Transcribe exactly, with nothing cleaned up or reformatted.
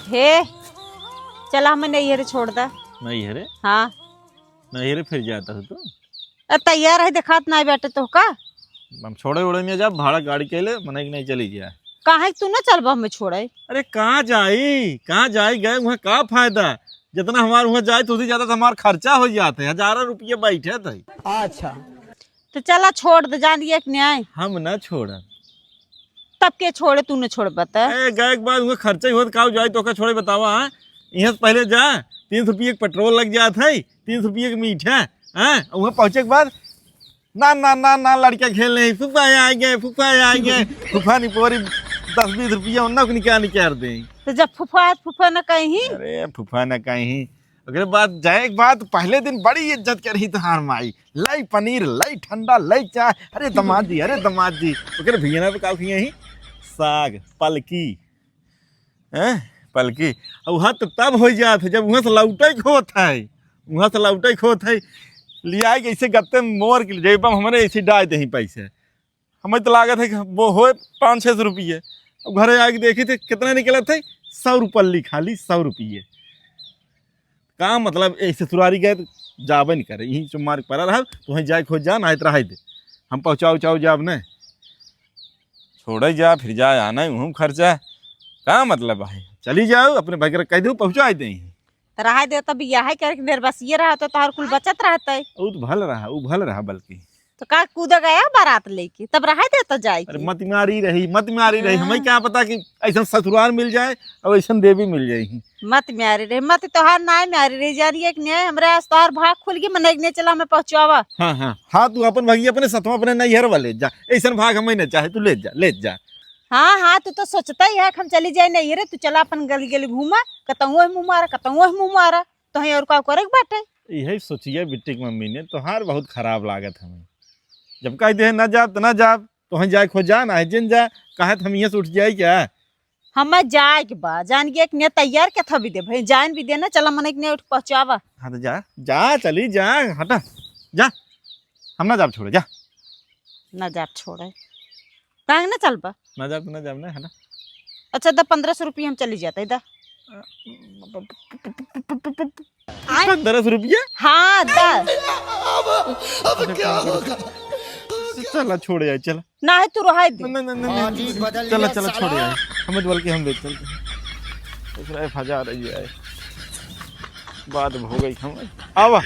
हे, चला हमें नैहरे छोड़ दा। नैहरे? हाँ। नैहरे फिर जाता हो तू? अरे तैयार है, देखात नाहीं बाटे तोहका। हम छोड़े उड़े नाहीं जाब, भाड़ा गाड़ी के ले, मनई के नाहीं चली जाए। काहे तू ना चलबा हमें छोड़े? अरे कहाँ जाई, कहाँ जाई गए, वहाँ का फायदा? जितना हमार वहाँ जाए तो उतनी ज्यादा तो हमार खर्चा हो जात है, हजारों रुपये बैठे थे। अच्छा। तो चला छोड़ दे, जान एक न्याय। हम ना छोड़ब। तब के छोड़े, तू न छोड़बा त? ए, गए के बाद उहाँ खर्चा ही होत, का जाए तो का छोड़े बतावा, हाँ? यहाँ से पहले जा, तीन सौ रुपये के पेट्रोल लग जात है, तीन सौ रुपये के मीठा, हाँ? उहाँ पहुँचे के बाद, "ना, ना, ना, ना, लड़का खेल नहीं, फूफा आ गए, फूफा आ गए।" फूफा नहीं पोरी दस बीस रुपया उन्ना को निकाल, निकाल दे। तो जब फूफा, फूफा न कहीं। अरे, फूफा न कहीं। ओकरे बाद जाए के बाद पहले दिन बड़ी इज्जत करी तोहार माई, "लाई पनीर, लाई ठंडा, लाई चाय, अरे दमाद जी, अरे दमाद जी।" ओकरे भैया पे का खिया ही? साग, पलकी, हैं? पलकी। और वहाँ तो तब हो जात है, जब वहाँ से लौटे के होत है, वहाँ से लौटे के होत है, लिया के ऐसे गत्ते में मोर के जेबा में हमरे ऐसे डाल दे ही पैसे। हमें तो लागत है कि वो होए पाँच छः सौ रुपये। अब घरे आके देखी थे कितना निकलत है, सौ रुपये, खाली सौ रुपये। का मतलब, ए, ससुरारी गए तो जाबे नहीं करे, यहीं चुप मार के पड़ा रहा, तो वहीं जाए खोज जा, ना तो रहाई दे, हम पहुँचाओ उचाओ जाब न, छोड़े जा, फिर जा आना, वहूँ खर्चा, का मतलब है, चली जाओ, अपने भाई के कह दो पहुँचाए दे। तो रहाई दे, तब यह है करके देर बस ये रहा तो तोहर कुल बचत रहते। उ तो भल रहा, उ भल रहा बल्कि। तो का कूदे गया बारात लेके, तब रहाई दे तो जाए अरे के। मत मारी रही, मत मारी रही, हाँ। हमें क्या पता कि ऐसा ससुराल मिल जाए और ऐसा देवी मिल जाए। मत मारी रही, मत तोहार नाय मारी रही, जानिए कि न्याय हमरा आज तोहार भाग खुल गई, मनई के ने चला हमें पहुँचावा। हाँ, हाँ, हाँ, तू अपन भागी अपने सतवा अपने नैहर वाले जा, ऐसा भाग हमें न चाहे, तू ले जा, ले जा। हाँ, हाँ, तू तो सोचता ही है कि हम चली जाए नैहरे, तू चला अपन गली गली घूमा, कतहुओ मुँह मारा, कतहुओ मुँह मारा। तोहें और का करे के बाटे? इहे सोचिए बिट्टी के मम्मी ने, तोहार बहुत खराब लागत हमें। जब कह दे ना जाब तो ना जाब, तोहें जाए खो जा, ना है जिन जा, कहे तो हम यहाँ से उठ जाए क्या? हमें जाए के बा, जान के एक ने तैयार के था भी दे भाई, जान भी दे ना, चला मने एक ने उठ पहुँचावा। हाँ तो जा, जा, चली जा, हटा, जा, हम ना जाब छोड़े, जा। ना जाब छोड़े, काहे ना चलबा? ना जाब तो ना जाब ना, हटा। अच्छा, द पन्द्रह सौ रुपया, हम चली जाते, द। पन्द्रह सौ रुपया? हाँ, द। अब, अब क्या होगा? चला, छोड़ यार, चला। ना है, तू रहाई दे। ना, ना, ना, ना, पानी बदल चला, गया चला, छोड़ साला। यार। हमें तो बल्कि हम ले चलते हैं। दूसरा एक हजार रही है। बात हो गई हम। आवा।